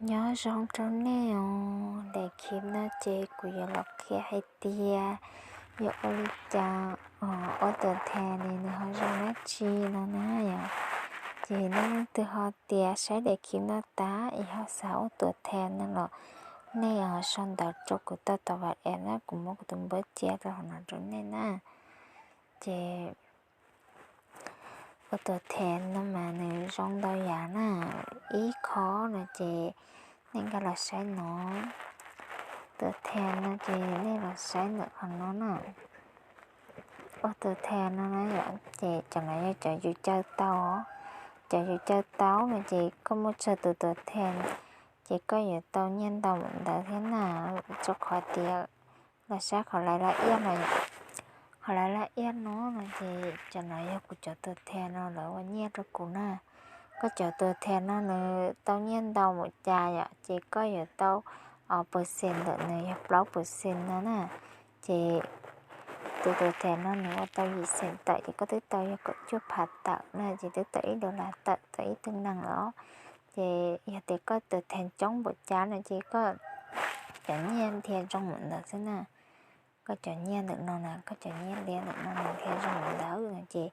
Nyob zoo rau nej os, daim clip no ces kuv yuav los qhia hais tias yog ua li cas ua tus thas ne nws ho zoo dab tsi no na yom. Ces nej leej twg ho tias saib daim clip no tas es ho xav ua tus thas no los nej ho sau ntawv rau kuv tau tom WhatsApp na, kuv muab kuv tus npawb cia rau hauv no rau nej na. Ces ua tus thas no mas nws zoo ntau yam na. Ib qho no ces nej nkag los saib no, tus thas no ces nej los saib ntawm qhov no na. Ua tus thas no na yom, ces cov no yog cov yus caw tau, cov yus caw tau no ces koj muaj tsawg tus tus thas ces koj yuav tau nyiaj ntau npaum ntawd thiab na. Rau qhov tias los saib qhov lawv laj iab no, qhov lawv laj iab no no ces cov no yog kuv cov tus thas no lawv ua nyiaj rau kuv na. Koj cov tus thas no nws tau nyiaj ntau npaum cas yom, ces koj yuav tau percent ntawm nws yog plaub percent no na. Ces tus tus thas no nws ua tau yim xees tawm ces koj twb tau yog kaum cuaj phav tawm na, ces twb tau ib dollar tawm tau ib tug neeg lawm. Ces yog tias koj tus thas coob npaum cas no ces koj cov nyiaj nrhiav zoo npaum ntawd xwb na. Koj cov nyiaj ntawm no na, koj cov nyiaj liab ntawm no nws nrhiav zoo npaum ntawd no ces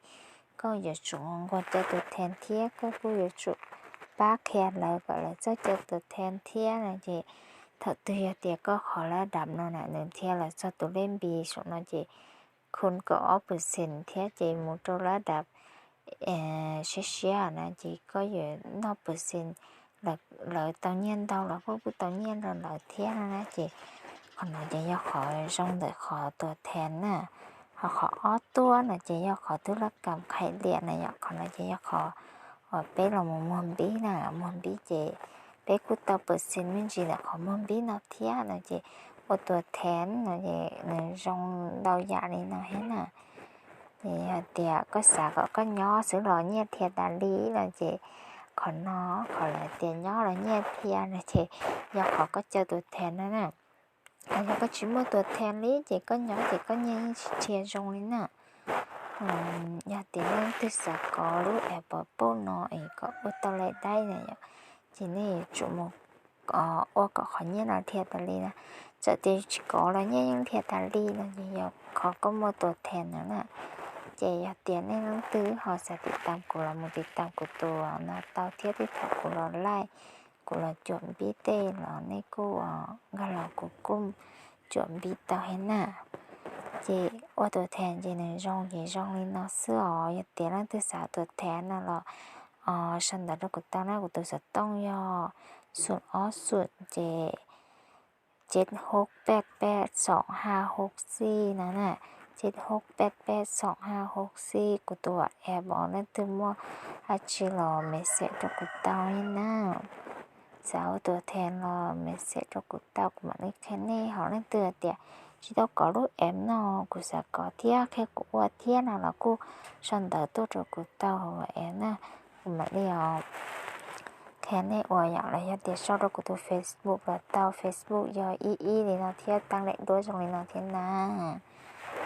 koj yuav tsum nquag caw tus thas thiab koj kuj yuav tsum pab qhia lawv kom lawv txawj caw tus thas thiab no ces thaum twg yog tias koj qhov lab dam no na nws nrhiav los txog tus lej npis saum no ces khu kaum ob percent thiab ces mus rau lab dam siab siab na ces koj yuav noj percent, lawv tau nyiaj ntau los koj kuj tau nyiaj nrog lawv thiab no na. Ces qhov no ces yog qhov zoo ntawm qhov tus thas na. Ho qhov ob tuaj no ces yog qhov tub laj kam qhais liam na yom, qhov no ces yog qhov uas peb los mus muag npib na, muag npib ces peb kuj tau percent me ntsis ntawm qhov muag npib no thiab no ces ua tus thas no ces nws zoo ntau yam li no thiab na. Ces yog tias koj xav kom koj nyob xwb los nyiaj dhia tas li no ces qhov no, qhov lawv tias nyob los nyiaj dhia no ces yog qhov koj caw tus thas no na. Yog koj tsis muaj tus thas li ces koj nyob ces koj nyiaj yeej tsis dhia zoo li na. Yog tias nej leej twg xav kov lub app Pub no es kom ua tau lais daib na yom, ces nej yuav tsum mus ua kom qhov nyiaj no dhia tas li na. Txawm tias tsis kov los nyiaj yeej dhia tas li no ces yog qhov koj muaj tus thas no na. Ces yog tias nej leej twg ho xav tiv tam kuv los mus tiv tam kuv tus no tau thiab, tej thaum kuv los laij, kuv los cuam npib tej los nej kuj nkag los kuv kuj cuam npib tau thiab na. Ces ua tus thas ces nws zoo ces zoo li no xwb os. Yog tias leej twg xav tus thas no los sau ntawv rau kuv tau na, kuv tus xov tooj yog xoom ob xoom ces tsib hub peb peb xoom hab hub xij no na, tsib hub peb peb xoom hab hub xij. Kuv tus WhatsApp os, leej twg muaj dab tsi los message rau kuv tau li na. Xav ua tus thas los message rau kuv tau, kuv mam li qhia nej. Ho leej twg tias tsis tau kov lub app no, kuv xav kov thiab qhia kuv ua thiab no los kuj sau ntawv tuaj rau kuv tau hauv WhatsApp na, kuv mam li qhia nej ua yom. Los yog tias sau rau kuv tus Facebook los tau, Facebook yog ib ib li no thiab, teeb daim duab zoo li no thiab na.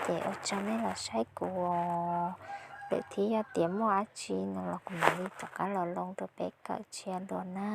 Ces ua tsaug nej los saib kuv, lwm thib yog tias muaj dab tsi no los kuv mam li rov qab los loo rau peb kawm tshiab dua na.